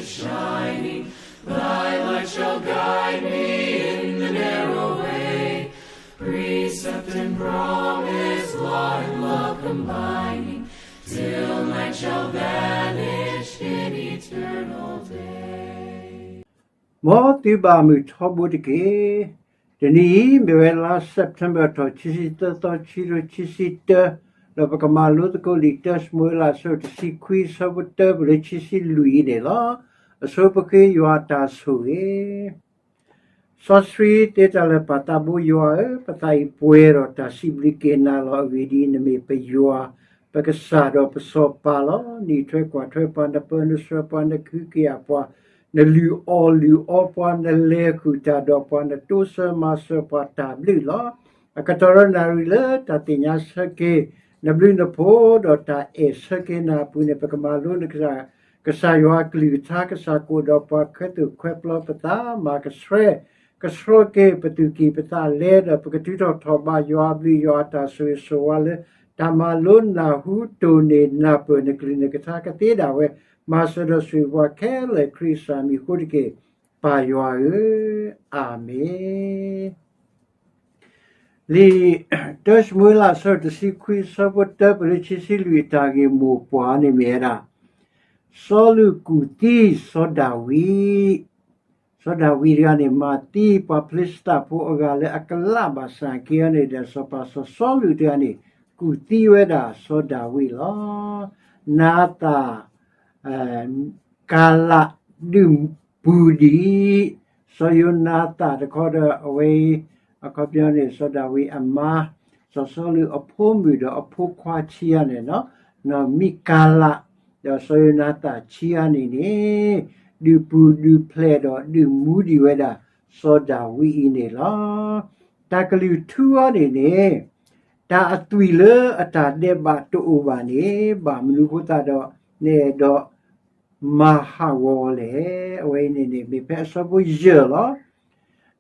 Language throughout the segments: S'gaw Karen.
shining, thy light shall guide me in the narrow way. Precept and promise, law and love combining, till night shall vanish in eternal day. မ်သုဘၣ်မုာ်ထီဘိတက့ၢ်. တနံၤအံၤ မ့ၢ်ဝဲလါ September ထီၣ် ခံဆံသၢသီ ခံကထိခံဆံတၢ, ဒီးပကမၤလိသကိးလံာ်တၢၡမူၤအ့လး အဆၢတဆံခွံ အဆၢဖိတၢ ပလၢခံဆံလွံၢ်အံၤန့ၣ်လီၤ. အဆိပဃ့ယွၤအတၢ်ဆိၣ်ဂ့ၤ စီဆှံသ့တၢ်လၢာ် ပၢ်သးဘိယွၤဧၢ, ပသးအံၤပှဲၤဒီးတၢ်စံးဘျုးက့ၤနၤလီၤ. အဂ့ၢ်ဒ်အံၤ, နမ့ၢ်ပယွၤ, ပကစၢ်ဒီးပစီၤပၤလီၤ. နအံးထွဲကွၢ်ထွဲပှၤ, နပၢနဆှၢပှၤ, နကဟုကယာ်ပှၤ, နလုၢ်အီၣ်လုၢ်အီပှၤ, နလဲၤဃုာ်တၢ်ဒီးပှၤ, နတိစၢၤမၤစၢၤပှၤတၢ်ဘျုးလီၤ. အကတီၢ်ဒီးနၣ်ရံၣ်လၢတၢ်သ့ၣ်ညါဆၢက့ၤ နဘျုးနဖှိၣ်ဒီးတၢ်အဲၣ်ဆၢက့ၤနၤအပူၤန့ၣ် ပကမၤလိနကစၢ် ကစၢ်ယွၤအကလုၢ်ကထါ, ကစၢ်ကအိၣ်ဒီးပှၤ, ခွဲသူၣ်ခွဲပျီပသး, မၤကဆှဲကဆှီက့ၤပသူၣ်ကံၢ်ပသးလဲဒီး ပကထုးထီၣ်ထီၣ်ဘးယွၤအဘျုး ယွၤအတၢ်ဆိၣ်ဂ့ၤဆိၣ်ဝါလၢ တၢ်မၤလိနၢ်ဟူတိၢ်န့ၢ်နၢ်ပၢၢ်နကလုၢ်နကထါကသ့ဒၣ်ဝဲ, မၤစၢၤဒီးဆိၣ်ဂ့ၤပှၤခဲလၢာ် ခရံာ်ကစၢ်မံၤအဃိတက့ၢ်, ပၢ်ယွၤဧၢ, အၤမ့ၣ်. လံာ်တၢၡမူၤအ့လး အဆၢတဆံခွံ အဆၢဖိတၢ ပလၢခံဆံလွံၢ် အတၢ်ဂ့ၢ်မိၢ်ပှၢ်န့ၣ်မ့ၢ်ဝဲဒၣ် စီလူးကူၣ်သံစီၤဒၤဝံး, စီၤဒၤဝံးတဂၤန့ၣ် မၤသံပှၤဖလံၡသးဖိအဂၤလၢအကလးဘၣ်ဆၣ်က့အံၤန့ၣ်ဒီး စီၤပၤစီၤစီလူးတဂၤန့ၣ် ကူၣ်သံဝဲဒၣ်စီၤဒၤဝံးလီၤ. နၤသၣ် ကၤလးဒုးပူၤဒံး စီၤယိၤနၤသၣ်တခီဒီး အဝဲအံၤ အခီပညီန့ၣ် စီၤဒၤဝံးအမါ စီၤစီလူးအဖိမုၣ်ဒီးအဖိခွါခံဂၤန့ၣ်လီၤ. နီၢ်မံကၤလး ဒီးစီၤယိၤနၤသၣ်ခံဂၤန့ၣ်န့ၣ် ဒုးပူၤဒုးဖျဲးဒီးဒုးမူဒံးဝဲဒၣ် စီၤဒၤဝံးအံၤန့ၣ်လီၤ. တၢ်ကလုၢ်ထူအံၤန့ၣ်န့ၣ် တၢ်အသွံၣ်လၢအတၢ်ဒဲးဘးတအိၣ်ဘၣ်န့ၣ် ဘၣ်မနုၤဃိသတးဒီး နအဲၣ်ဒိး မၤဟးဂီၤအီၤလဲၣ်. အဝဲအံၤန့ၣ်န့ၣ် မ့ၢ်ဖဲအဆၢဖိယဲၢ်လီၤ.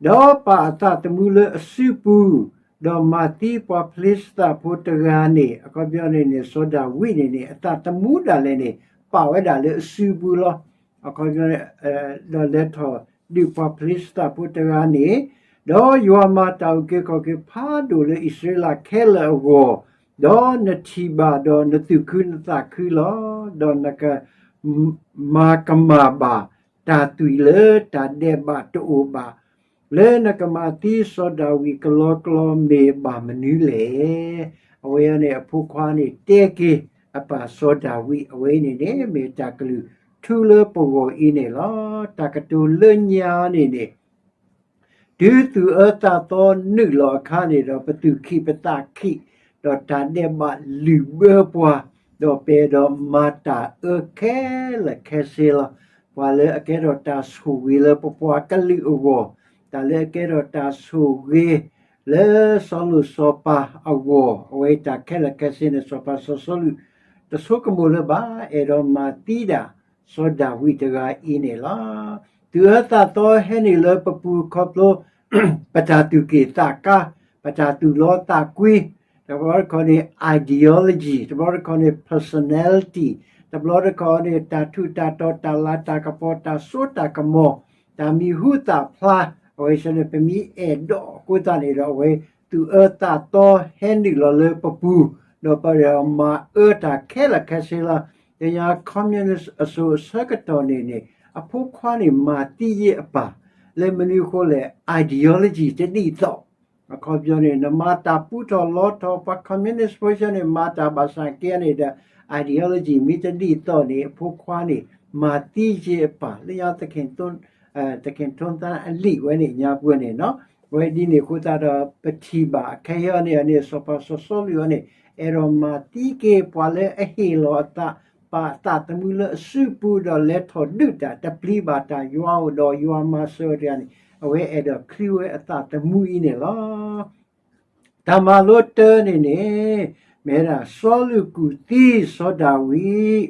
ဒီးပာ်အသးသမူလၢအစုပူၤ, ဒီးမၤသံပှၤဖလံၡသးဖိတဂၤန့ၣ်, အခီပညီန့ၣ်န့ၣ် စီၤဒၤဝံးန့ၣ်န့ၣ် အသးသမူဒၣ်လဲာ်န့ၣ် ပာ်ဝဲဒၣ်လၢအစုပူၤလီၤ. အခီပညီ ဒီးလဲၤထီၣ်ဒုးပှၤဖလံၡသးဖိတဂၤန့ၣ်, ဒီးယွၤမၤတၢ်အုၣ်က့ၤခီၣ်က့ၤဖးဒိၣ်လၢအံၣ်စရ့လးခဲလၢာ်အဂီၢ်, ဒီးနထံၣ်ဘၣ်ဒီးနသူၣ်ခုနသးခုလီၤ. ဒီးနက မၤကမၣ်ဘၣ်တၢ်သွံၣ်လၢတၢ်ဒဲးဘးတအိၣ်ဘၣ်, လၢနကမၤသံစီၤဒၤဝံးကလီကလီမ့ၢ်ဘၣ်မနုၤလဲၣ်. အဝဲန့ၣ်အဖိခွါန့ၣ်တဲက့ၤအပၢ်စီၤဒၤဝံး, အဝဲအံၤန့ၣ်န့ၣ် မ့ၢ်တၢ်ကလုၢ်ထူလၢပဂီၢ်အံၤန့ၣ်လီၤ. တၢ်ကတိၤလၢညါန့ၣ်န့ၣ် တုၤသူၣ်အၢသးသီနုာ်လီၤအခါန့ၣ်ဒီး ပသူၣ်ခံးပသးခံး, ဒီးတၢ်ဒဲးဘးလုၢ်ဘၢပှၤ, ဒီးပအဲၣ်ဒိးမၤတၢ်အၢခဲလၢာ်ခဲဆ့လီၤ. ပှၤလၢအကဲထီၣ်တၢ်ဆိၣ်ဂ့ၤလၢပပှၤကလုာ်အဂီၢ်, တၢ်လၢအကဲထီၣ်တၢ်ဆိၣ်ဂ့ၤလၢစီၤလိၣ်စီၤပၤအဂီၢ်, အဝဲတၢ်ခဲလၢာ်ခဲဆ့န့ၣ် စီၤပၤစီၤစီလူး တဆိကမိၣ်လၢၤဘၣ်, အဲၣ်ဒိးမၤသံဒၣ်စီၤဒၤဝံးတဂၤအံၤန့ၣ်လီၤ. တုၤအၢသးသီဟဲနုာ်လၢပပူၤခီဖျိ ပတၢ်သူၣ်က့ၣ်သးကါ, ပတၢ်သူၣ်လီသးကွံ, တဘျီတခီၣ်န့ၣ် ideology, တဘျီတခီၣ်န့ၣ် personality, တဘျီတခီၣ်န့ၣ် တၢ်ထူးတၢ်တီၤ တၢ်လၤတၢ်ကပီၤ တၢ်စိတၢ်ကမီၤ, တၢ်မံၤဟူသၣ်ဖျါ, အဝဲဆၢန့ၣ် ပမ့ၢ်အဲၣ်ဒိးအဃိသတးန့ၣ်ဒီး အဝဲသူၣ်အၢသးသီဟဲနုာ်လီၤလၢပပူၤ, ဒီးပမၤအၢတၢ်ခဲလၢာ်ခဲဆ့လီၤ. ယညါ communist အစိၤအဆၢကတီၢ်န့ၣ်န့ၣ် အဖိခွါန့ၣ်မၤသံယ့အပၢ်, လၢမနုၤအဃိလဲၣ်, ideology တဒ်သိး အခီပညီန့ၣ် နမၤတၢ်ပူထီၣ်လီထီၣ် ပှၤ communist ဖိဆၢန့ၣ် မၤတၢ်ဘၣ်ဆၣ်က့န့ၣ်ဒီး ideology မ့ၢ်တဒ်သိးန့ၣ် အဖိခွါန့ၣ် မၤသံယ့အပၢ် လၢညါ သခင်ထွန်းသန်း အလံာ်ဝဲန့ၣ် ညါပှဲၤန့ၣ်နီၤ. ဝဲဒ်န့ၣ်အဃိသတးဒီး ပထံၣ်ဘၣ်အခဲအံၤန့ၣ်န့ၣ် စီၤပၤစီၤစီလူးန့ၣ် အဲၣ်ဒိးမၤသံက့ၤပှၤလၢအဟ့ၣ်လီၤအသး ပာ်အသးသမူလၢအစုပူၤဒီးလဲၤထီၣ်ဒုးတၢ် တပျံၤဘၣ်တၢ်ယွၤအိၣ်ဒီးယွၤမၤစၢၤတဂၤန့ၣ် အဝဲအဲၣ်ဒိးချုးဝဲအသးသမူအံၤန့ၣ်လီၤ. တၢ်မၤလိတၢန့ၣ်န့ၣ် မ့ၢ်ဝဲဒၣ် စီလူးကူၣ်သံစီၤဒၤဝံး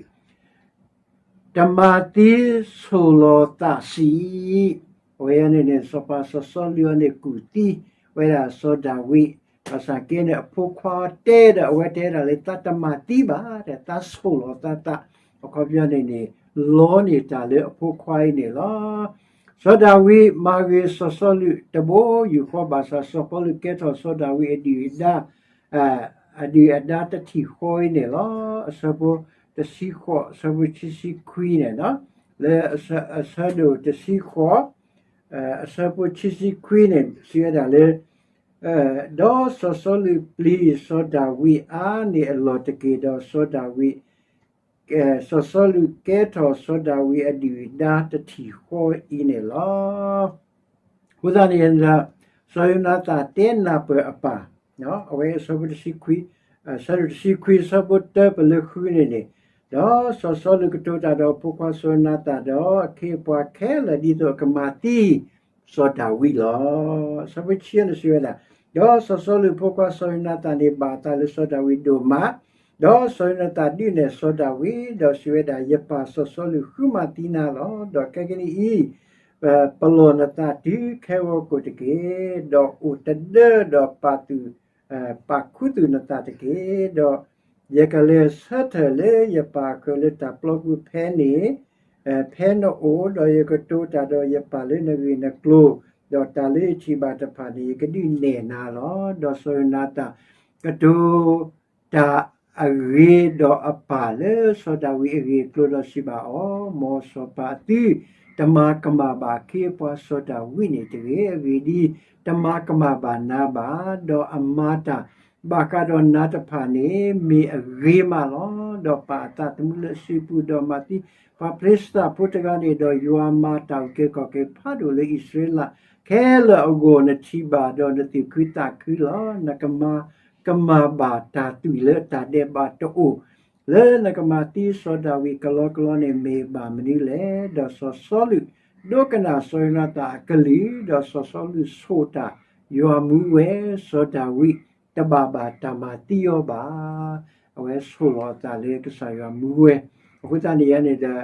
တမၤသံဆိၣ်လီၤသးဆံး, အဝဲန့ၣ်န့ၣ် စီၤပၤစီၤစီလူးန့ၣ် ကူၣ်သံဝဲဒၣ်စီၤဒၤဝံး, ဘၣ်ဆၣ်က့န့ၣ် အဖိခွါတဲဒီး အဝဲတဲဒၣ်လၢ သးတမၤသံဘၣ်, သးဆိၣ်လီၤသးသး, အခီပညီန့ၣ်န့ၣ် လီန့ၢ်တၢ်လၢအဖိခွါအံၤန့ၣ်လီၤ. စီၤဒၤဝံးမၤဂ့ၤစီၤစီလူးတဘိယူၢ်ဃီ ဘၣ်ဆၣ်စီၤပီလူးကဲထီၣ်စီၤဒၤဝံး အဒုၣ်အဒါ အဒုၣ်အဒါတထံၣ်ဃီအံၤန့ၣ်လီၤ. အဆၢဖိတဆံဃိး အဆၢဖိခံဆံခွံန့ၣ်, လၢအဆၢဒိၣ်တဆံဃိး အဆၢဖိခံဆံခွံန့ၣ် စံးဝဲဒၣ်လၢ ဒီးစီၤစီလူးပျံၤစီၤဒၤဝံးအါန့ၢ်အလီၢ်တက့ၢ်, ဒီးစီၤဒၤဝံး စီၤစီလူးကဲထီၣ်စီၤဒၤဝံးအဒုၣ်အဒါတထံၣ်ဃီအံၤန့ၣ်လီၤ. အဃိသတးန့ၣ်ဒီး စီၤယိၤနၤသၣ်တဲနၢ်ပၢၢ်အပၢ်, အဝဲအဆၢဖိတဆံခွံ, အဆၢဒိၣ်တဆံခွံ အဆၢဖိတၢပလၢဃုန့ၣ်န့ၣ်, ဒီးစီၤစီလူးကတိၤတၢ်ဒီးအဖိခွါစီၤယိၤနၤသၣ်ဒီးအခ့အပှၤခဲလၢာ် ဒ်သိးအကမၤသံ စီၤဒၤဝံးလီၤ. အဆၢဖိတဆံန့ၣ်စံးဝဲဒၣ်, ဒီးစီၤစီလူးအဖိခွါစီၤယိၤနၤသၣ်န့ၣ် ဘၣ်အသးလၢစီၤဒၤဝံးဒိၣ်မး, ဒီးစီၤယိၤနၤသၣ်ဒုးနဲၣ်စီၤဒၤဝံး, ဒီးစံးဝဲဒၣ်, ယပၢ်စီၤစီလူးဃုမၤသံနၤလီၤ. ဒီးခဲကနံၣ်အံၤ ပလီၢ်နသးတုၤခဲဂီၤကိာ်တက့ၢ်, ဒီးအိၣ်တဒၢဒီးပာ်သူၣ် ပာ်ခူသူၣ်နသးတက့ၢ်. ဒီးယကလဲၤဆၢထၢၣ်လၢယပၢ်အဃၢၤလၢတၢ်ပျီပူၤဖဲန့ၣ်, ဖဲနအိၣ်, ဒီးယကတိၤတၢ်ဒီးယပၢ်လၢနဂ့ၢ်နကျိၤ, ဒီးတၢ်လၢယထံၣ်ဘၣ်တဖၣ်န့ၣ် ယကဒုးနဲၣ်နၤလီၤ. ဒီးစီၤယိၤနၤသၣ်ကတိၤ တၢ်အဂ့ၤဒီးအပၢ်လၢစီၤဒၤဝံးအဂ့ၢ်အကျိၤဒီးစံးဘၣ်အီၤ, မ်စီၤပၤအသုတမၤကမၣ်ဘၣ်အခ့အပှၤစီၤဒၤဝံးန့ၣ်တဂ့ၤ. အဂ့ၢ်ဒ်အံၤ, တမၤကမၣ်ဘၣ်နၤဘၣ်, ဒီးအမၤတၢ်ဘၣ်ဃးဒီးနၤတဖၣ်န့ၣ် မ့ၢ်အဂ့ၤမးလီၤ. ဒီးပာ်အသးသမူလၢအစုပူၤ, ဒီးမၤသံပှၤဖလ့ၡသးဖိတဂၤန့ၣ်, ဒီးယွၤမၤတၢ်အုၣ်က့ၤခီၣ်က့ၤဖးဒိၣ်လၢအံၣ်စရ့လးခဲလၢာ်အဂီၢ်, နထံၣ်ဘၣ်ဒီးနသူၣ်ခုသးခုလီၤ. နကမၤ ကမၣ်ဘၣ်တၢ်သွံၣ်လၢတၢ်ဒဲးဘးတအိၣ်, လၢနကမၤသံစီၤဒၤဝံးကလီကလီန့ၣ် မ့ၢ်ဘၣ်မနုၤလဲၣ်. ဒီးစီၤစီလူးဒိကနၣ်စီၤယိၤနၤသၣ်အကလုၢ်, ဒီးစီၤစီလူးဆိၣ်တၢ်, ယွၤမူဝဲ, စီၤဒၤဝံးတဘၣ်ဘၣ်တၢ်မၤသံအီၤဘၣ်. အဝဲဆိၣ်လီၤအသးလၢကစၢ်ယွၤမူဝဲ. အဃိသတးန့ၣ်န့ၣ်ဒီး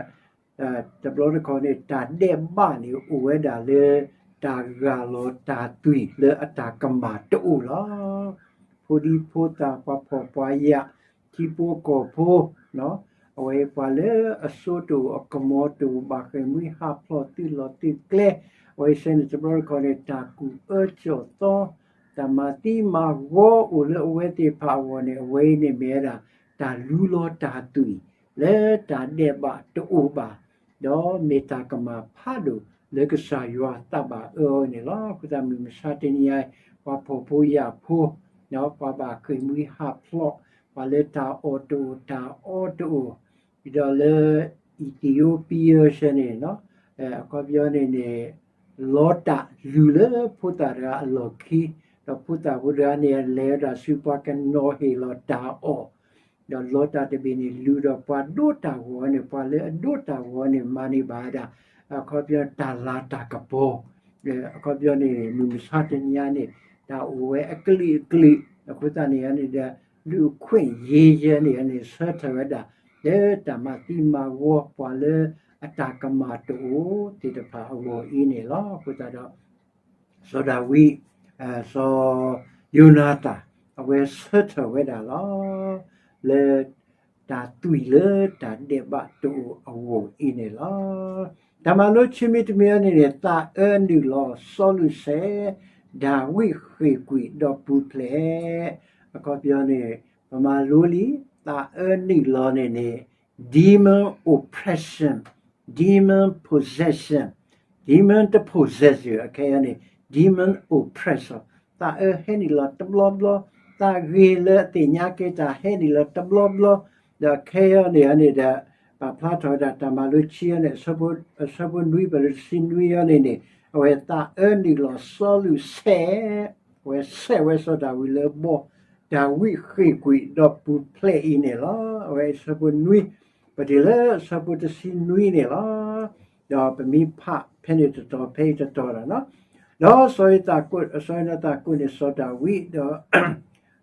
တဘျီတခီၣ်န့ၣ် တၢ်ဒဲးဘးန့ၣ် အိၣ်ဝဲဒၣ်လၢ တၢ်ဂၢ်လီၤတၢ်သွံၣ်လၢအတၢ်ကမၣ်တအိၣ်လီၤ. ဖိဒံဖိသၣ် ပှၤဖှီၣ်ပှၤယာ်, ထံဖိကီၢ်ဖိ, အဝဲပှၤလၢအစိတအိၣ်အကမီၤတအိၣ် ဘၣ်ဃ့ၢ်မှံဟးဖျိးသုးလီၢ်သုးကျဲ, အဝဲစဲန့ၣ် တဘျီတခီၣ်န့ၣ် တၢ်ကူၣ်အၢကၠီၣ်သီ, တၢ်မၤသံမၤဂီၤအိၣ်လၢအဝဲသ့ၣ်တဖၣ်အဂီၢ်န့ၣ် အဝဲအံၤန့ၣ်မ့ၢ်ဝဲဒၣ် တၢ်လူလီၤတၢ်သွံၣ် လၢတၢ်ဒဲးဘးတအိၣ်ဘၣ်, ဒီးမ့ၢ်တၢ်ကမၣ်ဖးဒိၣ်လၢကစၢ်ယွၤသးဘၣ်အၢအီၤန့ၣ်လီၤ. အဃိသတးမုၢ်မဆါတနံၤအံၤ ပှၤဖှီၣ်ဖိယာ်ဖိ, ပှၤဘၣ်ဃ့ၢ်မှံဟးဖျိး, ပှၤလၢတၢ်အီၣ်တအိၣ်တၢ်အီတအိၣ်, ဒီးလၢ Ethiopia စဲန့ၣ် အခီပညီန့ၣ်န့ၣ် လီတၢ်လူၤလၢဖိသၣ်တဂၤအလီၢ်ခံ, ဒီးဖိသၣ်ဖိတဂၤန့ၣ် လဲၤဝဲဒၣ်ဆူပှၤကနီၤဟ့ၣ်လီၤတၢ်အီၣ်, ဒီးလီတၢ်တဘ့ၣ်န့ၣ်လူၤဒီးပှၤဒိတၢ်ဂီၤန့ၣ် ပှၤလၢအဒိတၢ်ဂီၤန့ၣ် မၤန့ၢ်ဘၣ်ဝဲဒၣ် အခီပညီတၢ်လၤတၢ်ကပီၤ, အခီပညီန့ၣ် မုၢ်မဆါတနံၤအံၤန့ၣ် တၢ်အိၣ်ဝဲအကလုာ်ကလုာ်, အဃိသတးန့ၣ်န့ၣ်ဒီး လူၢ်အခွင့်ရေး ယဲန့ၣ်န့ၣ် ဆၢထၢၣ်ဝဲဒၣ် လၢတၢ်မၤသံမၤဂီၤပှၤလၢအတၢ်ကမၣ်တအိၣ်သ့ၣ်တဖၣ်အဂီၢ်အံၤန့ၣ်လီၤ. အဃိသတးဒီး စီၤဒၤဝံး, စီၤယိၤနၤသၣ် အဝဲဆၢထၢၣ်ဝဲဒၣ်လီၤ. လၢတၢ်သွံၣ်လၢတၢ်ဒဲးဘးတအိၣ်အဂီၢ်အံၤန့ၣ်လီၤ. တၢ်မၤလိခံမံၤတမံၤအံၤန့ၣ်န့ၣ် သးအၢနုာ်လီၤစီလူးစဲး, ဒၤဝံးဃ့ၢ်ကွံာ်ဒီးပူၤဖျဲး, အခီပညီန့ၣ် ပမၤလိလံ, သးအၢနုာ်လီၤန့ၣ်န့ၣ် demon oppression, demon possession, demon တ possess အခဲအံၤန့ၣ် demon oppress သးအၢဟဲနုာ်လီၤတဘျီဘျီ, သးဂ့ၤလၢအသ့ၣ်ညါက့ၤတၢ်ဟဲနုာ်လီၤတဘျီဘျီ, ဒီးအခဲအံၤန့ၣ်န့ၣ်ဒီး ပာ်ဖျါထီၣ်ဝဲဒၣ်တၢ်မၤလိခံအံၤန့ၣ် အဆၢဖိနွံ ပလၢတဆံနွံအံၤန့ၣ်န့ၣ် အဝဲသးအၢနုာ်လီၤစီလူးစဲး, အဝဲစဲးဝဲစီၤဒၤဝံးလၢဘီ, ဒၤဝံးဃ့ၢ်ကွံာ်ဒီးပူၤဖျဲးအံၤန့ၣ်လီၤ. အဝဲအဆၢဖိနွံ, ပတုၤလၢအဆၢဖိတဆံနွံန့ၣ်လီၤ. ဒီးပမ့ၢ်ဖးဖဲန့ၣ်တတီၤ ဖဲအံၤတတီၤလီၤ. ဒီးစီၤယိၤနၤသၣ်ကိးန့ၢ်စီၤဒၤဝံး, ဒီး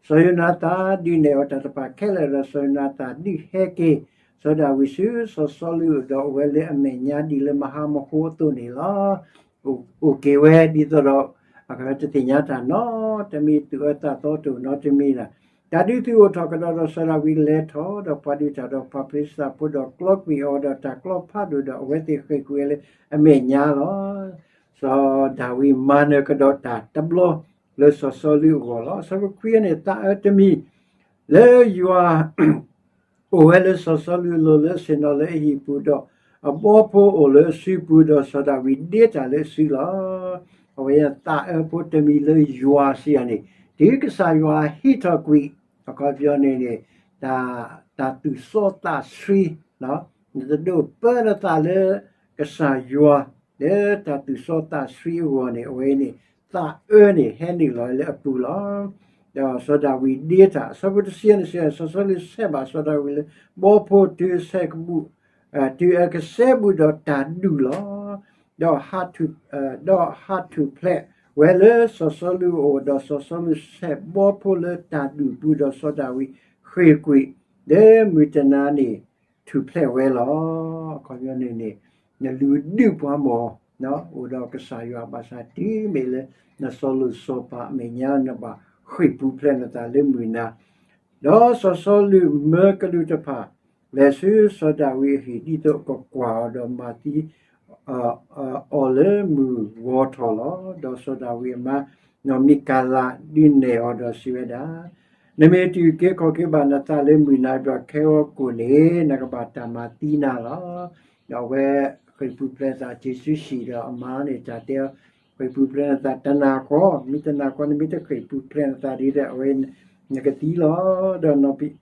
စီၤယိၤနၤသၣ်ဒုးနဲၣ်အီၤတၢ်တဖၣ်ခဲလၢာ်, ဒီးစီၤယိၤနၤသၣ်ဒုးဟဲက့ၤစီၤဒၤဝံးဆူစီၤစီလူး, ဒီးအိၣ်ဝဲလၢအမဲာ်ညါဒ်လၢမဟါမဟိအသိးန့ၣ်လီၤ. အိၣ်က့ၤဝဲဒ်သိးဒီး အကတသ့ၣ်ညါတၢ်နီတမံၤ, သူၣ်အၢသးသီတအိၣ်နီတမံၤလီၤ. တၢ်ဒုးသုးအိၣ်ထီၣ်ကဒီးဒီးစီၤဒၤဝံးလဲၤထီၣ်, ဒီးပှၤဒုးတၢ်ဒီးပှၤဖလ့ၡသးဖိဒီးကျီကွံာ်အီၤ, ဒီးတၢ်ကျီဖးဒိၣ်ဒီးအဝဲသ့ၣ်ဃ့ၢ်ကွံာ်ဝဲလၢအမဲာ်ညါလီၤ. စီၤဒၤဝံးမၤနၢၤကဒီးတၢ်တဘျီလၢစီၤစီလူးအဂီၢ်လီၤ. အဆၢဖိခွံန့ၣ် သးအၢတမံၤလၢယွၤ အိၣ်ဝဲလၢစီၤစီလူးအလိၤလၢအဆ့ၣ်နီၤလၢအဟံၣ်ပူၤဒီး အဘီဖိအိၣ်လၢအစုပူၤဒီးစီၤဒၤဝံးဒ့တၢ်လၢအစုလီၤ. အဝဲသးအၢဖိတမံၤလၢယွၤစံးယၤန့ၣ် တုၤကစၢ်ယွၤဟ့ၣ်ထီၣ်ကွံာ် အခီပညီန့ၣ်န့ၣ် တၢ်သူၣ်စီသးဆှံ နတဒိးပၢနသးလၢကစၢ်ယွၤ လၢတၢ်သူၣ်စီသးဆှံအဂီၢ်န့ၣ် အဝဲန့ၣ် သးအၢန့ၣ်ဟဲနုာ်လီၤလၢအပူၤလီၤ. ဒီးစီၤဒၤဝံးဒ့တၢ် အဆၢဖိတဆံန့ၣ် စီၤစီလူးဆဲးဘၣ်စီၤဒၤဝံးလၢ ဘီဖိတုၤအဆဲးကဘူၣ် တုၤအကစဲဘူးဒီးတၢ်ဒူၣ်လီၤ. ဒီး ဒီးဟးထူၣ်ဖျဲးဝဲလၢစီၤစီလူးအအိၣ်, ဒီးစီၤစီလူးဆဲးဘီဖိလၢတၢ်ဒူၣ်ပူၤ, ဒီးစီၤဒၤဝံးဃ့ၢ်ကွံာ် လၢမုၢ်တနၤန့ၣ် ထူၣ်ဖျဲးဝဲလီၤ. အခီပညီန့ၣ်န့ၣ် နလူၤဒုၣ်ပှၤမၢ် အိၣ်ဒီးကစၢ်ယွၤဘၣ်ဆၣ် တုၤမ့ၢ်လၢနစီၤလိၣ်စီၤပၤအမဲာ်ညါ နဘၣ်ဃ့ၢ်ပူၤဖျဲးနသးလၢမုၢ်နၤ ဒီးစီၤစီလူးမၢကလူးတဖၣ် လဲၤဆူစီၤဒၤဝံးအဟံၣ် ဒ်သိးကကွၢ်အီၤဒီးမၤသံ အီၤလၢမုၢ်ဂီၤထီၣ်လီၤ. ဒီးစီၤဒၤဝံးအမါ နီၢ်မံကၤလးဒုးနဲၣ်အီၤဒီးစံးဝဲဒၣ်, နမ့ၢ်တအုၣ်က့ၤခီၣ်က့ၤဘၣ်နသးလၢမုၢ်နၤဒီးခဲဂီၤကိၣ်န့ၣ် နကဘၣ်တၢ်မၤသံနၤလီၤ. ဒီးအဝဲဃ့ၢ်ပူၤဖျဲးသး က့ၤဆူဟံၣ်ဒီးအမါန့ၣ် တၢ်တဲ ဃ့ၢ်ပူၤဖျဲးနသးတနၤဃီ, မ့ၢ်တနၤဃီ နမ့ၢ်တဃ့ၢ်ပူၤဖျဲးနသးဒီး အဝဲနကသံလီၤ. ဒီး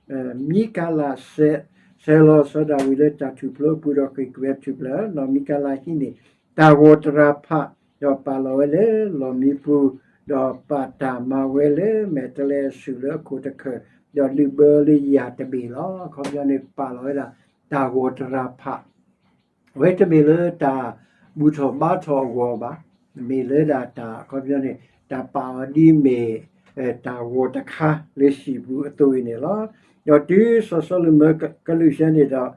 မံကၤလး ဆဲးလီၤစီၤဒၤဝံးလၢတၢ်ထူၣ်ဖျိအပူၤဒီးဃ့ၢ်ကွံာ်ဝဲထူၣ်ဖျဲး, နီၢ်မံကၤလးဟံးန့ၢ်တၢ်ဂီၤတရၤဖး ဒီးပာ်လီၤဝဲလၢလီၢ်မံပူၤ, ဒီးပာ်တၢ်မၤဝဲလၢမဲာ်တဲးလဲးအဆူၣ်လၢအခိၣ်တခၢၣ်, ဒီးလုၢ်ဘၢလၢယၢ်တဘ့ၣ်လီၤ. အခီပညီန့ၣ် ပာ်လီၤဝဲဒၣ်တၢ်ဂီၤတရၤဖး အဝဲတမ့ၢ်လၢတၢ်ဘူၣ်ထီၣ်ဘါထီၣ်အဂီၢ်ဘၣ်, မ့ၢ်လၢဒၣ်တၢ် အခီပညီန့ၣ် တၢ်ပာ်အီၤဒ်မ့ၢ် တၢ်ဂီၤတခါလၢဟံၣ်ပူၤအသိးအံၤန့ၣ်လီၤ. ဒီးတုၤစီၤစီလူးမၢကလူးဆဲးန့ၣ်ဒီး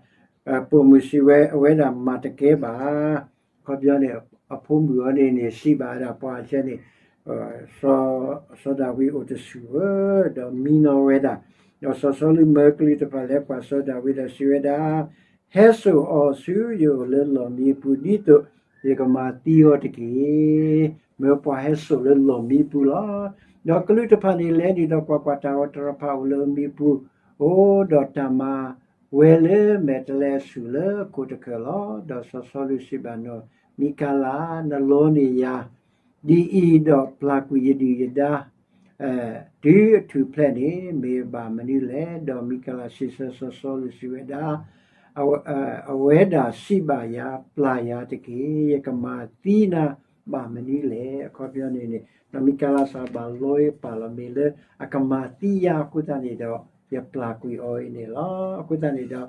ပိာ်မုၣ်စံးဝဲ အဝဲဒၣ်မၤတကဲဘၣ်. အခီပညီန့ၣ် အဖိမုၣ်အီၤန့ၣ်န့ၣ် စံးဘၣ်ဝဲဒၣ်ပှၤဆဲးန့ၣ် စီၤဒၤဝံးအိၣ်တဆူၣ်ဧၢ, ဒီးမံနီၤဝဲဒၣ်. ဒီးစီၤစီလူးမၢကလူးတဖၣ်လဲၤကွၢ်စီၤဒၤဝံးဒီးစံးဝဲဒၣ်, ဟဲစိာ်အီၤဆူယအိၣ်လၢလီၢ်မံပူၤ ဒ်သိးယကမၤသံအီၤတက့ၢ်. မၢပှၤဟဲစိာ်လၢလီၢ်မံပူၤလီၤ. ဒီးကလူးတဖၣ်န့ၣ်လဲၤနုာ်ဒီးကွၢ်ကွၢ် တၢ်ဂီၤတရၤဖးအိၣ်လၢမံပူၤ, အိၣ်ဒီးတၢ်မၤဝဲလၢမဲာ်တဲးလဲးအဆူၣ်လၢအခိၣ်တခၢၣ်လီၤ. ဒီးစီၤစီလူးစံးဘၣ်နီၢ်မံကၤလး, နလီန့ၢ်ယၤ ဒ်အံၤဒီးပျၢ်ကွံာ်ယဒုၣ်ယဒါ တုၤအထူၣ်ဖျဲးန့ၣ် မ့ၢ်ဘၣ်မနုၤလဲၣ်. ဒီးမံကၤလးစံးဆၢစီၤစီလူးစံးဝဲဒၣ်, အဝဲဒၣ်စံးဘၣ်ယၤ, ပျၢ်ယၤတက့ၢ်, ယကမၤသံနၤဘၣ်မနုၤလဲၣ်. အခီပညီန့ၣ်န့ၣ် နီၢ်မံကၤလးစံးဘၣ်လီအပာ်လီၤ မ့ၢ်လၢအကမၤသံယၤအဃိသတးန့ၣ်ဒီး ယပျၢ်ကွံာ်အီၤအံၤန့ၣ်လီၤ. အဃိသတးန့ၣ်ဒီး တၢ်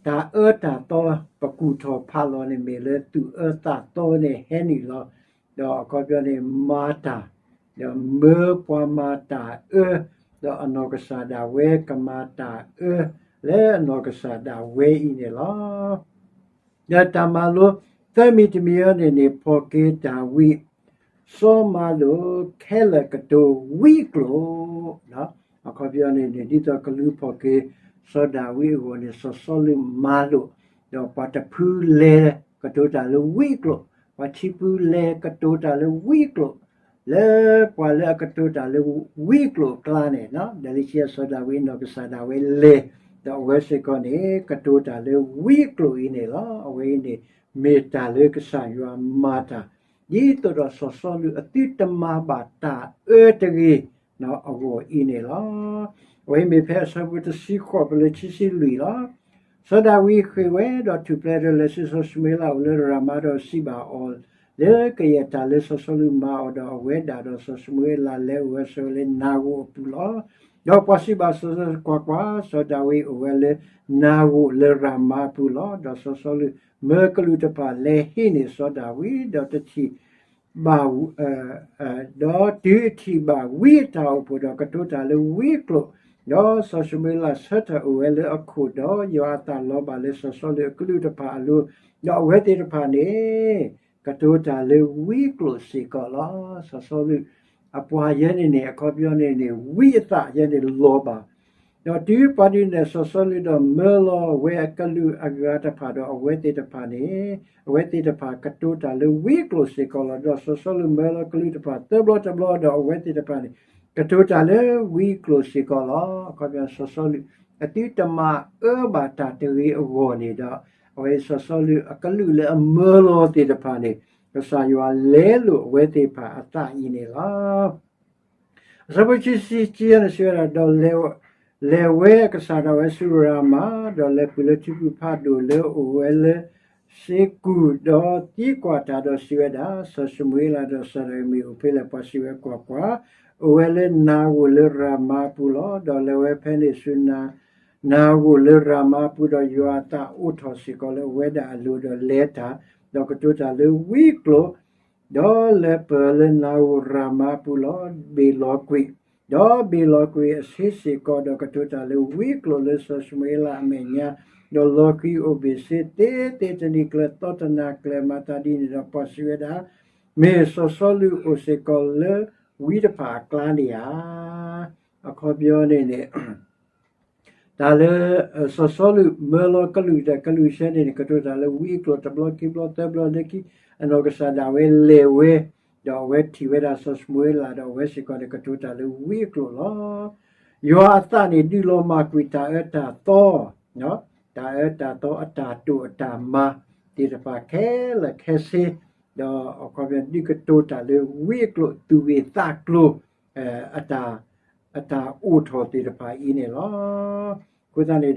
အၢတၢ်သီ ပကူၣ်ထီၣ်ဖးလီၤန့ၣ် မ့ၢ်လၢသူၣ်အၢသးသီန့ၣ်ဟဲနုာ်လီၤ. ဒီးအခီပညီန့ၣ် မၤတၢ် ဒီးမၢပှၤမၤတၢ်အၢ ဒီးအနီၢ်ကစၢ်ဒၣ်ဝဲကမၤတၢ်အၢ လၢအနီၢ်ကစၢ်ဒၣ်ဝဲအံၤန့ၣ်လီၤ. ဒီးတၢ်မၤလိသၢမံၤတမံၤအံၤန့ၣ်န့ၣ် ဖီၣ်က့ၤတၢ်ဝံ စီၤမၤလိာ်ခဲလၢာ်ကတိၤဝံအကျိာ်, အခီပညီန့ၣ်န့ၣ် ဒ်သိးကလူၤဖီၣ်က့ၤ စီၤဒၤဝံးအဂီၢ်န့ၣ် စီၤစီလူးမၤလိာ်, ဒီးပှၤတဖုလဲၤကတိၤတၢ်လၢဝံအကျိာ်, ပှၤခံဖုလဲၤကတိၤတၢ်လၢဝံအကျိာ်, လၢပှၤလၢအကတိၤတၢ်လၢဝံအကျိာ်အကျါန့ၣ် ဒီးလၢခံစီၤဒၤဝံးအနီၢ်ကစၢ်ဒၣ်ဝဲလဲၤ, ဒီးအဝဲစ့ၢ်ကီးန့ၣ် ကတိၤတၢ်လၢဝံအကျိာ်အံၤန့ၣ်လီၤ. အဝဲအံၤန့ၣ် မ့ၢ်တၢ်လၢကစၢ်ယွၤမၤတၢ် ဒ်သိးဒီးစီၤစီလူးအသုတမၤဘၣ်တၢ်အၢတဂ့ၤ အဂီၢ်အံၤန့ၣ်လီၤ. အဝဲအံၤမ့ၢ်ဖဲအဆၢဖိတဆံဃိး ပလၢခံဆံလွံၢ်လီၤ. စီၤဒၤဝံးဃ့ၢ်ဝဲဒီးထူၣ်ဖျဲးဒီးလဲၤဆူစီၤၡမူၤအ့လးအိၣ်လၢရၤမၤဒီးစံးဘၣ်အီၤ လၢကယဲၢ်တၢ်လၢစီၤစီလူးမၤအီၤဒီး အဝဲဒၣ်ဒီးစီၤၡမူၤအ့လးလဲၤအိၣ်ဝဲဆိးဝဲလၢနၤဧိၤအပူၤလီၤ. ဒီးပှၤစံးဘၣ်စီၤစီလူး ကွၢ်ကွၢ်, စီၤဒၤဝံးအိၣ်ဝဲလၢနၤဧိၤလၢရၤမၤအပူၤလီၤ. ဒီးစီၤစီလူးမၢကလူးတဖၣ်လဲၤဟံးန့ၢ်စီၤဒၤဝံး ဒီးတထံၣ်ဘၣ် ဒီးတုၤအထံၣ်ဘၣ်ဝံအတၢ်အိၣ်ဖှိၣ်ဒီးကတိၤတၢ်လၢဝံအကျိာ်, ဒီးစီၤၡမူၤအ့လးဆၢထၢၣ်အိၣ်ဝဲလၢအခိၣ်ဒီး ယွၤအသးလီၤဘၣ်လၢစီၤစီလူးအကလူးတဖၣ်အလိၤ, ဒီးအဝဲသ့ၣ်တဖၣ်န့ၣ် ကတိၤတၢ်လၢဝံအကျိာ်စ့ၢ်ကီးလီၤ. စီၤစီလူးအပှၤယဲန့ၣ်န့ၣ် အခီပညီန့ၣ်န့ၣ် ဝံအသးယဲန့ၣ်လီၤဘၣ် ဒီးတုၤပှၤဒုးနဲၣ်စီၤစီလူးဒီးမၢလီၤဝဲအကလုာ်အဂၤတဖၣ်ဒီးအဝဲသ့ၣ်တဖၣ်န့ၣ်, အဝဲသ့ၣ်တဖၣ်ကတိၤတၢ်လၢဝံကျိာ်စ့ၢ်ကီးလီၤ. ဒီးစီၤစီလူးမၢလီၤကလုာ်တဖၣ်သၢဘျီတဘျီဒီးအဝဲသ့ၣ်တဖၣ်န့ၣ် ကတိၤတၢ်လၢဝံကျိာ်စ့ၢ်ကီးလီၤ. အခီပညီစီၤစီလူး အသုတမၤအၢဘၣ်တၢ်တဂ့ၤအဂီၢ်န့ၣ်ဒီး အဝဲစီၤစီလူးအကလုာ်လၢအမၢလီၤသ့ၣ်တဖၣ်န့ၣ် ကစၢ်ယွၤလဲလိာ်အဝဲသ့ၣ်တဖၣ်အသးအံၤန့ၣ်လီၤ. အဆၢဖိခံဆံခံန့ၣ်စံးဝဲဒၣ်, ဒီးလဲၤ, လဲၤဝဲအကစၢ်ဒၣ်ဝဲဆူရၤမၤ, ဒီးလဲၤပူၤလၢထံဖုဖးဒိၣ်လၢအအိၣ်ဝဲလၢစ့ကူၣ်, ဒီးသံကွၢ်တၢ်ဒီးစံးဝဲဒၣ်, စီၤၡမူၤအ့လးဒီးစီၤဒၤဝံး မ့ၢ်အိၣ်ဖဲလဲၣ်, ပှၤစံးဝဲ, ကွၢ်ကွၢ်, အိၣ်ဝဲလၢနၤဧိၤလၢရၤမၤအပူၤလီၤ. ဒီးလဲၤဝဲဖဲန့ၣ်ဆူနၤဧိၤလၢရၤမၤအပူၤ, ဒီးယွၤအသးအိးထီၣ်စ့ၢ်ကီးလၢအဝဲဒၣ်အလိၤ, ဒီးလဲၤတၢ်, ဒီးကတိၤတၢ်လၢဝံကျိာ်, ဒီးလဲၤပၢၢ်လၢနၤဧိၤရၤမၤအပူၤလီၤ. ဘ့ၣ်လီၤကွံာ်, ဒီးဘ့ၣ်လီၤကွံာ်အဆ့စ့ၢ်ကီး, ဒီးကတိၤတၢ်လၢဝံကျိာ်လၢစီၤၡမူၤအ့လးအမဲာ်ညါ, ဒီးလီၤကွံာ်အိၣ်ဘ့ၣ်ဆ့ သ့သ့တနံၤကျၢၤသီတနၤကျၢၤ, မၤသးဒ်န့ၣ်ဒီးပှၤစံးဝဲဒၣ်, မ့ၢ်စီၤစီလူးအိၣ်စ့ၢ်ကီးလၢဝံတဖၣ်အကျါန့ၣ်ဧါ. အခီပညီန့ၣ်န့ၣ် တၢ်လၢ စီၤစီလူးမၢလီၤကလုာ်ဒီးကလုာ်စဲန့ၣ်န့ၣ် ကတိၤတၢ်လၢဝံအကျိာ်တဘျီခံဘျီသၢဘျီလၢခံ, အနီၢ်ကစၢ်ဒၣ်ဝဲလဲၤဝဲ, ဒီးအဝဲထံၣ်ဝဲဒၣ်စီၤၡမူၤအ့လးဒီးအဝဲစ့ၢ်ကီးန့ၣ် ကတိၤတၢ်လၢဝံအကျိာ်လီၤ. ယွၤအသးန့ၣ်ဒုးလီၤမၢ်ကွံာ်တၢ်အၢတၢ်သီ, တၢ်အၢတၢ်သီအတၢ်တိာ်အတၢ်မၤသ့ၣ်တဖၣ်ခဲလၢာ်ခဲဆ့, ဒီးအခီပညီဒုးကတိၤတၢ်လၢဝံအကျိာ်သူၣ်ဂ့ၢ်သးကျိၤ အတၢ် အတၢ်အိၣ်ထီၣ်သ့ၣ်တဖၣ်အံၤန့ၣ်လီၤ. အဃိသတးန့ၣ်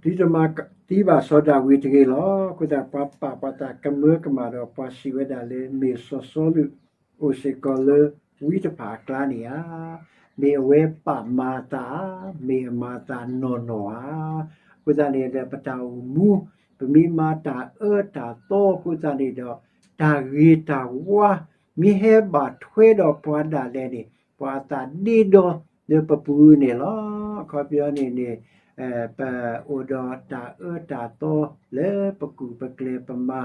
ဒီး သုတမၤသံဘၣ်စီၤဒၤဝံးတဂ့ၤလီၤ. အဃိသတးပှၤပာ်ပှၤသးကမၢကမၣ်ဒီးပှၤစံးဝဲဒၣ်လၢ မ့ၢ်စီၤစီလူးအိၣ်စ့ၢ်ကီးလၢဝံတဖၣ်အကျါန့ၣ်ဧါ. မ့ၢ်အဝဲပာ်မၤအသးဧါ, မ့ၢ်အမၤအသးနီၢ်နီၢ်ဧါ. အဃိသတးန့ၣ်ဒီးပတၢ်အိၣ်မူ ပမ့ၢ်မၤတၢ်အၢတၢ်သီအဃိသတးန့ၣ်ဒီး တၢ်ဂ့ၤတၢ်ဝါ မ့ၢ်ဟဲဘၣ်ထွဲဒီးပှၤဒၣ်လဲာ်န့ၣ် ပှၤအသးဒ့ဒီလၢပပူၤန့ၣ်လီၤ. အခီပညီန့ၣ်န့ၣ် ပအိၣ်ဒီးတၢ်အၢတၢ်သီလၢပကူၣ်ပကျဲၤပမၤ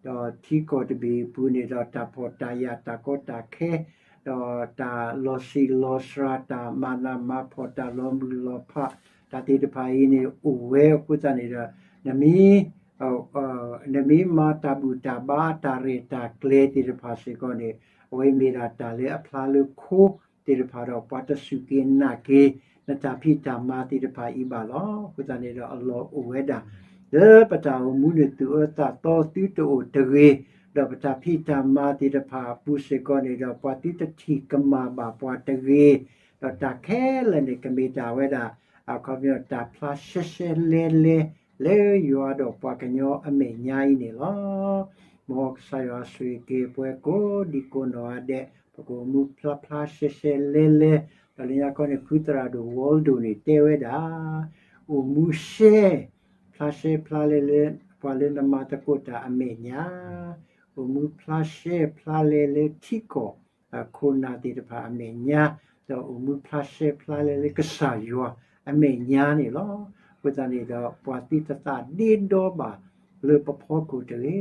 ဒီးထံကီၢ်တဘ့ၣ်အပူၤန့ၣ်ဒီးတၢ်ဖှီၣ်တၢ်ယာ်တၢ်ကီတၢ်ခဲ ဒီးတၢ်လီၤဆံးလီၤစှၤ တၢ်မၤနးမၤဖှီၣ် တၢ်လီၤမုၢ်လီၤဖး တၢ်သ့ၣ်တဖၣ်အံၤန့ၣ်အိၣ်ဝဲအဃိသတးန့ၣ်ဒီး နမ့ၢ် နမ့ၢ်မၤတၢ်ဘူၣ်တၢ်ဘါအတၢ်ရဲၣ်တၢ်ကျဲၤသ့ၣ်တဖၣ်စ့ၢ်ကီးန့ၣ် အဝဲမ့ၢ်ဒၣ်တၢ်လၢအဖျါလၢခိသ့ၣ်တဖၣ်ဒီး ပှၤတစူၢ်က့ၤနာ်က့ၤ နတၢ်ဖံးတၢ်မၤသ့ၣ်တဖၣ်အံၤဘၣ်လီၤ. အဃိသတးန့ၣ်ဒီးအလီၢ်အိၣ်ဝဲဒၣ် လၢပတၢ်အိၣ်မူန့ၣ်သူၣ်အၢသးသီသုတအိၣ်တဂ့ၤ, ဒီးပတၢ်ဖံးတၢ်မၤသ့ၣ်တဖၣ်အပူၤစ့ၢ်ကီးန့ၣ်ဒီး ပှၤသုတထံၣ်ကမၣ်ဘၣ်ပှၤတဂ့ၤ, ဒီးတၢ်ခဲလၢာ်န့ၣ်ကမ့ၢ်တၢ်ဝဲဒၣ် အခီပညီတၢ်ဖျါရှဲရှဲလဲလဲ လၢယွၤဒီးပှၤကညီအမဲာ်ညါအံၤန့ၣ်လီၤ. မ်ကစၢ်ယွၤဆိၣ်ဂ့ၤက့ၤပှၤကိးဒံကိးနီၢ်ဂၤဒဲး ပကအိၣ်မူဖျါဖျါရှဲရှဲလဲလဲ, ဒီးလၢညါခီန့ၣ် ဖုသရၣ်ဒိၣ် Waldo န့ၣ်တဲဝဲဒၣ် အိၣ်မူရှဲ ဖျါရှဲဖျါလဲလၢ ပှၤလၢနမၤသကိးတၢ်အမဲာ်ညါ, အိၣ်မူဖျါရှဲဖျါလဲလၢထံကီၢ် ခိၣ်နၢ်သ့ၣ်တဖၣ်အမဲာ်ညါ, ဒီးအိၣ်မူဖျါရှဲဖျါလဲလၢကစၢ်ယွၤအမဲာ်ညါန့ၣ်လီၤ. အဃိသတးန့ၣ်ဒီး ပှၤသုတသးဒ့ဒီဘၣ်လၢပဖီခိၣ်တဂ့ၤ,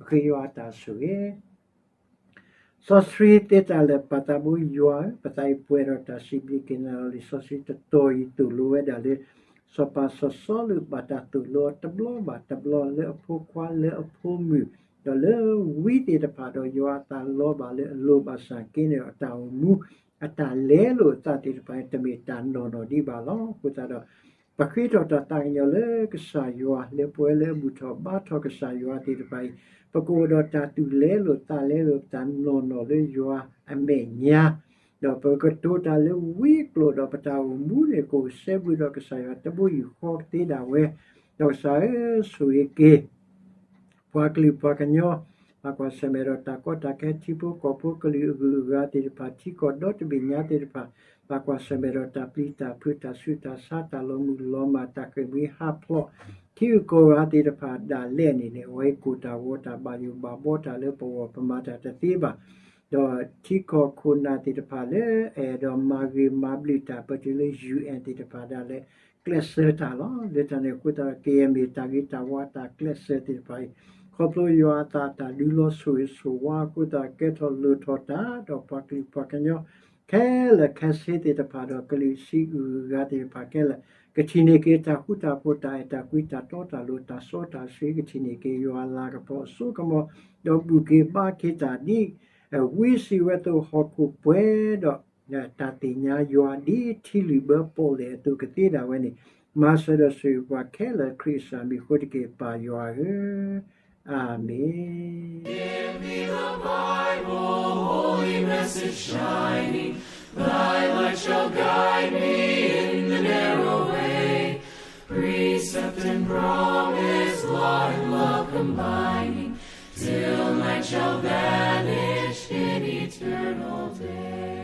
ပဃ့ယွၤအတၢ်ဆိၣ်ဂ့ၤ စီဆှံသ့တၢ်လၢာ် ပၢ်သးဘိယွၤဧၢ, ပသးအံၤပှဲၤဒီးတၢ်စံးဘျုးက့ၤနၤလီၤ. လံာ်စီဆှံတတီၤအံၤသိၣ်လိဝဲဒၣ်လၢ စီၤပၤစီၤစီလူးဘၣ်တၢ်သိၣ်လိအီၤတဘျီဘၣ်တဘျီ လၢအဖိခွါလၢအဖိမုၣ် ဒီးလၢဝံသ့ၣ်တဖၣ်ဒီး ယွၤအသးလီဘၣ်လၢအလိၤဘၣ်ဆၣ်က့န့ၣ်ဒီး တၢ်အိၣ်မူ အတၢ်လဲလိာ်အသးသ့ၣ်တဖၣ် တမ့ၢ်တၢ်နီၢ်နီၢ်ဒံးဘၣ်လီၤ. အဃိသတးဒီး ပဃ့ထီၣ်တၢ်သးကညီၤလၢကစၢ်ယွၤ လၢပဝဲလၢအဘူၣ်ထီၣ်ဘါထီၣ်ကစၢ်ယွၤသ့ၣ်တဖၣ်အံၤ ပကအိၣ်ဒီးတၢ်သူၣ်လဲလိာ်သးလဲလိာ် တၢ်နီၢ်နီၢ်လၢယွၤအမဲာ်ညါ, ဒီးပကတိၤတၢ်လၢဝံကျိာ်ဒီး ပတၢ်အိၣ်မူန့ၣ် ကအိၣ်စဲဘူးဒီးကစၢ်ယွၤတဘိယူၢ်ဃီကသ့ဒၣ်ဝဲ, ဒီးကစၢ်ဧၢ ဆိၣ်ဂ့ၤက့ၤ ပှၤကလုာ်ပှၤကညီ ဘၣ်ကွၢ်ဆၢၣ်မဲာ်ဒီးတၢ်ကီတၢ်ခဲ ထံဖိကီၢ်ဖိကလုာ်အဂုၤအဂၤသ့ၣ်တဖၣ် ထံကီၢ်ဒီတဘ့ၣ်ညါသ့ၣ်တဖၣ် ဘၣ်ကွၢ်ဆၢၣ်မဲာ်ဒီးတၢ်ပျံၤတၢ်ဖုး တၢ်ဆူးတၢ်ဆါ တၢ်လီၤမုၢ်လီၤမၢ် တၢ်ဃ့ၢ်မှံဟးဖျိး ထံဂုၤကီၢ်ဂၤသ့ၣ်တဖၣ်ဒၣ်လဲာ်န့ၣ်န့ၣ် အဝဲကိၢ်တၢ်ဂီၤတၢ်ဘၣ်ယိၣ်ဘၣ်ဘှီတၢ်လၢပဂီၢ် ပမၤတၢ်တသ့ဘၣ်, ဒီးထံကီၢ်ခိၣ်နၢ်သ့ၣ်တဖၣ်လၢအအဲၣ်ဒိးမၤဂ့ၤမၤဘျုးတၢ် ပတုၤလၢ ယူၢ်အၣ် သ့ၣ်တဖၣ်ဒၣ်လဲာ် ကျဲးစၢးတၢ်လီၤ. လၢတၢ်န့ၣ်အဃိသတးဒီး ကယဲၢ်မ့ၢ်တၢ်ဂ့ၤတၢ်ဝါတၢ်ကျဲးစၢးသ့ၣ်တဖၣ်အံၤ ခီဖျိယွၤအသးတၢ်ဒုးလီၤဆိၣ်ဂ့ၤဆိၣ်ဝါအဃိသတး ကဲထီၣ်လိၣ်ထီၣ်တၢ် ဒီးပှၤကလုာ်ပှၤကညီ ခဲလၢာ်ခဲဆ့သ့ၣ်တဖၣ်ဒီး ကလုာ်စံးအုၣ်ဂၤသ့ၣ်တဖၣ်ခဲလၢာ် ကထံၣ်န့ၢ်က့ၤတၢ်ဃူတၢ်ဖိး တၢ်အဲၣ်တၢ်ကွံ တၢ်တီတၢ်လိၤ တၢ်စီတၢ်ဆှံ ကထံၣ်န့ၢ်က့ၤယွၤအလၤကပီၤအစိကမီၤ ဒီးဘူၣ်က့ၤဘါက့ၤတၢ်ဒ် ဝံစံးဝဲအသိး ဟီၣ်ခိၣ်ပှဲၤဒီး တၢ်သ့ၣ်ညါယွၤဒ်ထံလုာ်ဘၢပီၣ်လဲၣ်အသိးကသ့ဒၣ်ဝဲန့ၣ် မၤစၢၤဒီးဆိၣ်ဂ့ၤပှၤခဲလၢာ် ခရံာ်အမံၤအဃိတက့ၢ် ပၢ်ယွၤဧၢ, အၤမ့ၣ်. Give me the Bible, holy message shining, thy light shall guide me in the narrow way. Precept and promise, law and love combining, till night shall vanish in eternal day.